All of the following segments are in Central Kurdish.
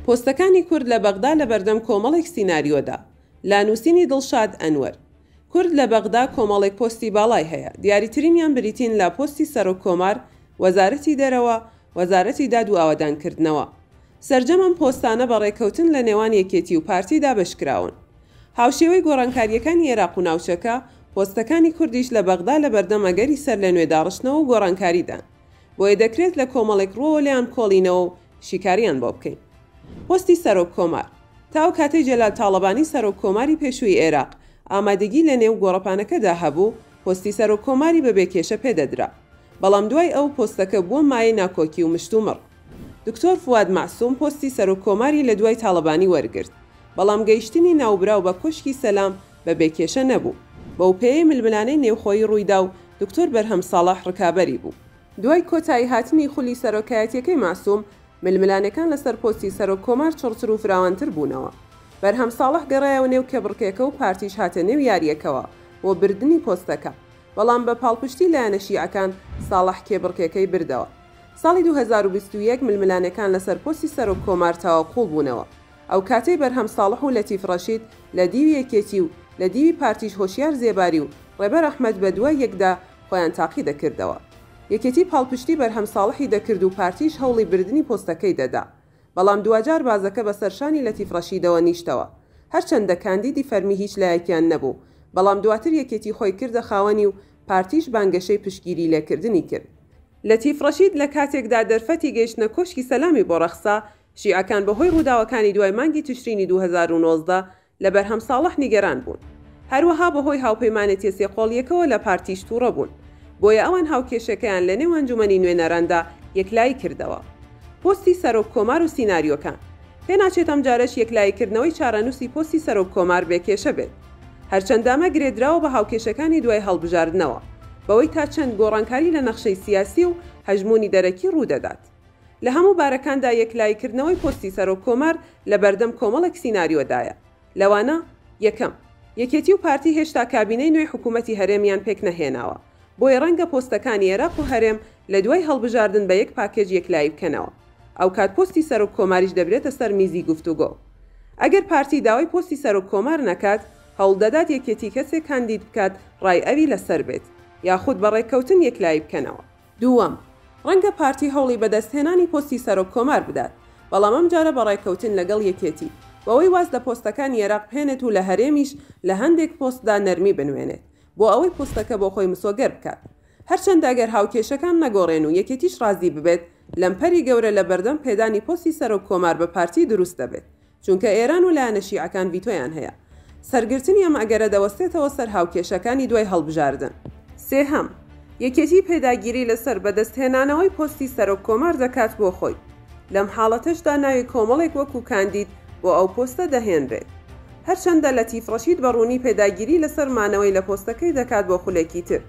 پۆستەکانی کورد لە بەغدا لەبەردەم کۆمەڵێک سیناریۆدا. لە نووسینی دڵشاد ئەنوەر. کورد لە بەغدا کۆمەڵێک پۆستی باڵای هەیە، دیاریترینیان بریتین لە پۆستی سەرۆک کۆمار، وەزارەتی دەرەوە، وەزارەتی داد و ئاوەدانکردنەوە. سەرجەم ئەم پۆستانە بە ڕێککەوتن لە نێوان یەکێتی و پارتی دابەشکراون. هاوشێوەی گۆڕانکارییەکانی ئێراق و ناوچەکە، پۆستەکانی کوردیش لە بەغدا لەبەردەم ئەگەری سەرلەنوێ داڕشتنەوە و گۆڕانکاریدان. بۆیە دەکرێت لە کۆمەڵێک ڕووەوە لێیان بکۆڵینەوە و شیکاریان بۆ بکەین. پۆستی سەرۆک کۆمار. تا ئەو کاتەی جەلال تاڵەبانی سەرۆک کۆماری پێشووی ئێراق ئامادەگی لە نێو گۆڕەپانەکەدا هەبوو، پۆستی سەرۆک کۆماری بە بێ کێشە پێ دەدرا. بەڵام دوای ئەو، پۆستەکە بووە مایەی ناکۆکی و مشتومڕ. دکتۆر فواد مەعسوم پۆستی سەرۆک کۆماری لە دوای تاڵەبانی وەرگرت. بەڵام گەیشتنی ناوبراو بە کۆشکی سەلام بە بێ کێشە نەبوو. بەوپێیەی ململانێی نێوخۆیی ڕوویدا و دکتۆر بەرهەم ساڵح ڕکابەری بوو. دوای کۆتایی هاتنی خولی سەرۆکایەتیەکەی مەعسوم، ململانێکان لەسەر پۆستی سەرۆک کۆمار چڕتر و فراوانتر بوونەوە. بەرهەم ساڵح گەڕایەوە نێو کێبڕکێکە و پارتیش هاتە نێو یارییەکەوە بۆ بردنی پۆستەکە، بەڵام بە پاڵپشتی لایەنە شیعەکان ساڵح کێبڕکێکەی بردەوە. ساڵی 2021 ململانێکان لەسەر پۆستی سەرۆک کۆمار تەواو قووڵ بوونەوە. ئەوکاتەی بەرهەم ساڵح و لەتیف ڕەشید لە دیوی یەکێتی و لە دیوی پارتیش هۆشیار زێباری و ڕێبەر ئەحمەد بە دوای یەکدا خۆیان تاقی دەکردەوە. یەکێتی پاڵپشتی بەرهەم ساڵحی دەکرد و پارتیش هەوڵی بردنی پۆستەکەی دەدا. بەڵام دواجار بازەکە بەسەر شانی لەتیف ڕەشیدەوە نیشتەوە. هەرچەندە کاندیدی فەرمی هیچ لایەکیان نەبوو، بەڵام دواتر یەکێتی خۆی کردە خاوەنی و پارتیش بانگەشەی پشتگیری لێکردنی کرد. لەتیف ڕەشید لە کاتێکدا دەرفەتی گەیشتنە کۆشکی سەلامی بۆ ڕەخسا، شیعەکان بەهۆی ڕووداوەکانی دوای مانگی تشرینی 2019 لە بەرهەم ساڵح نیگەران بوون. هەروەها بەهۆی هاوپەیمانێتیە سێقۆڵییەکەوە لە پارتیش تووڕە بوون. بۆیە ئەوان هاوکێشەکەیان لەنێو ئەنجومەنی نوێنەراندا یەکلایی کردەوە. پۆستی سەرۆک کۆمار و سیناریۆکان. پێناچێت ئەمجارەش یەکلاییکردنەوەی چارەنووسی پۆستی سەرۆک کۆمار بێ کێشە بێت. هەرچەندە ئەمە گرێدراوە بە هاوکێشەکانی دوای هەڵبژاردنەوە. بەوەی تا چەند گۆڕانکاری لە نەخشەی سیاسی و هەژموونی دەرەکی ڕوودەدات. لە هەموو بارەکاندا یەکلاییکردنەوەی پۆستی سەرۆک کۆمار لە بەردەم کۆمەڵێک سیناریۆدایە، لەوانە، یەکەم، یەکێتی و پارتی هێشتا کابینەی نوێی حکوومەتی هەرێمیان پێکنەهێناوە، بۆیە ڕەنگە پۆستەکانی ئێراق و هەرێم لە دوای هەڵبژاردن بە یەک پاکێج یەکلایی بکەنەوە، ئەوکات پۆستی سەرۆک کۆماریش دەبرێتە سەر میزی گفتوگۆ. ئەگەر پارتی داوای پۆستی سەرۆک کۆمار نەکات، هەوڵدەدات یەکێتی کەسێک کاندید بکات ڕای ئەوی لەسەر بێت، یاخود بە ڕێککەوتن یەکلایی بکەنەوە. دووەم، ڕەنگە پارتی هەوڵی بەدەستهێنانی پۆستی سەرۆک کۆمار بدات، بەڵام ئەمجارە بە ڕێککەوتن لەگەڵ یەکێتی، بەوەی واز لە پۆستەکانی ئێراق بهێنێت و لە هەرێمیش لە هەندێک پۆستدا نەرمی بنوێنێت، بۆ ئەوەی پۆستەکە بۆ خۆی مسۆگەر بکات. هەرچەندە ئەگەر هاوکێشەکان نەگۆڕێن و یەکێتیش ڕازی ببێت، لەمپەری گەورە لە بەردەم پێدانی پۆستی سەرۆک کۆمار بە پارتی دروست دەبێت. چونکە ئێران و لایەنە شیعەکان ڤیتۆیان هەیە. سەرگرتنی ئەم ئەگەرە دەوەستێتەوە سەر هاوکێشەکانی دوای هەڵبژاردن. سێهەم، یەکێتی پێداگیری لەسەر بەدەستهێنانەوەی پۆستی سەرۆک کۆمار دەکات بۆ خۆی. لەم حاڵەتەشدا ناوی کۆمەڵێک وەکو کاندید بۆ ئەو پۆستە دەهێنرێت. هەرچەندە لەتیف ڕەشید بە ڕوونی پێداگیری لەسەر مانەوەی لە پۆستەکەی دەکات بۆ خولێکی تر.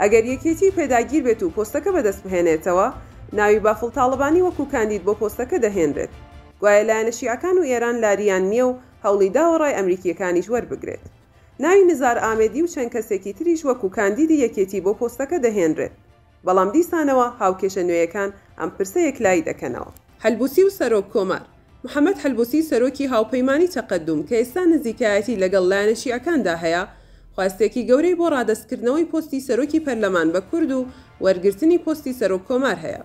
ئەگەر یەکێتی پێداگیر بێت و پۆستەکە بەدەستبهێنێتەوە، ناوی بافڵ تاڵەبانی وەکو کاندید بۆ پۆستەکە دەهێنرێت. گوایە لایەنە شیعەکان و ئێران لارییان نییە و هەوڵی داوە ڕای ئەمریکییەکانیش وەربگرێت. ناوی نزار ئامێدی و چەند کەسێکی تریش وەکو کاندیدی یەکێتی بۆ پۆستەکە دەهێنرێت. بەڵام دیسانەوە هاوکێشە نوێیەکان ئەم پرسە یەکلایی دەکەنەوە. حەلبوسی و سەرۆک کۆمار. محەمەد حەلبوسی سەرۆکی هاوپەیمانی تەقەدوم کە ئێستا نزیکایەتی لەگەڵ لایەنە شیعەکاندا هەیە، خواستێکی گەورەی بۆ ڕادەستکردنەوەی پۆستی سەرۆکی پەرلەمان بە کورد و وەرگرتنی پۆستی سەرۆک کۆمار هەیە.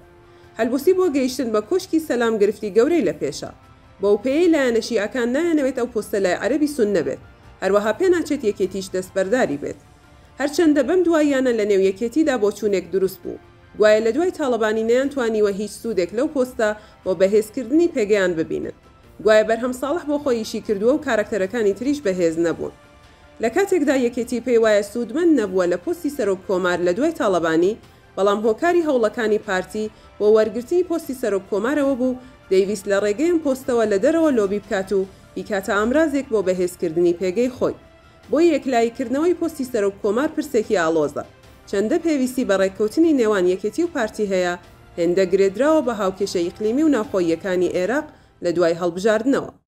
حەلبوسی بۆ گەیشتن بە کۆشکی سەلام گرفتی گەورەی لە پێشە، بەوپێیەی لایەنە شیعەکان نایانەوێت ئەو پۆستە لای عەرەبی سوننە بێت، هەروەها پێناچێت یەکێتیش دەستبەرداری بێت. هەرچەندە بەم دواییانە لە نێو یەکێتیدا بۆچوونێک دروست بوو، گوایە لە دوای تاڵەبانی نەیانتوانیوە هیچ سوودێک لەو پۆستە بۆ بەهێزکردنی پێگەیان ببینن، گوایە بەرهەم ساڵح بۆ خۆی ئیشی کردووە و کارەکتەرەکانی تریش بەهێز نەبوون. لە کاتێکدا یەکێتی پێیوایە سوودمەند نەبووە لە پۆستی سەرۆک کۆمار لە دوای تاڵەبانی، بەڵام هۆکاری هەوڵەکانی پارتی بۆ وەرگرتنی پۆستی سەرۆک کۆمار ئەوە بوو دەیویست لە ڕێگەی ئەم پۆستەوە لە دەرەوە لۆبی بکات و بیکاتە ئامرازێک بۆ بەهێزکردنی پێگەی خۆی. بۆیە یەکلاییکردنەوەی پۆستی سەرۆک کۆمار پرسێکی ئاڵۆزە، چەندە پێویستی بە ڕێککەوتنی نێوان یەکێتی و پارتی هەیە، هێندە گرێدراوە بە هاوکێشە ئیقلیمی و ناوخۆییەکانی ئێراق لە دوای هەڵبژاردنەوە.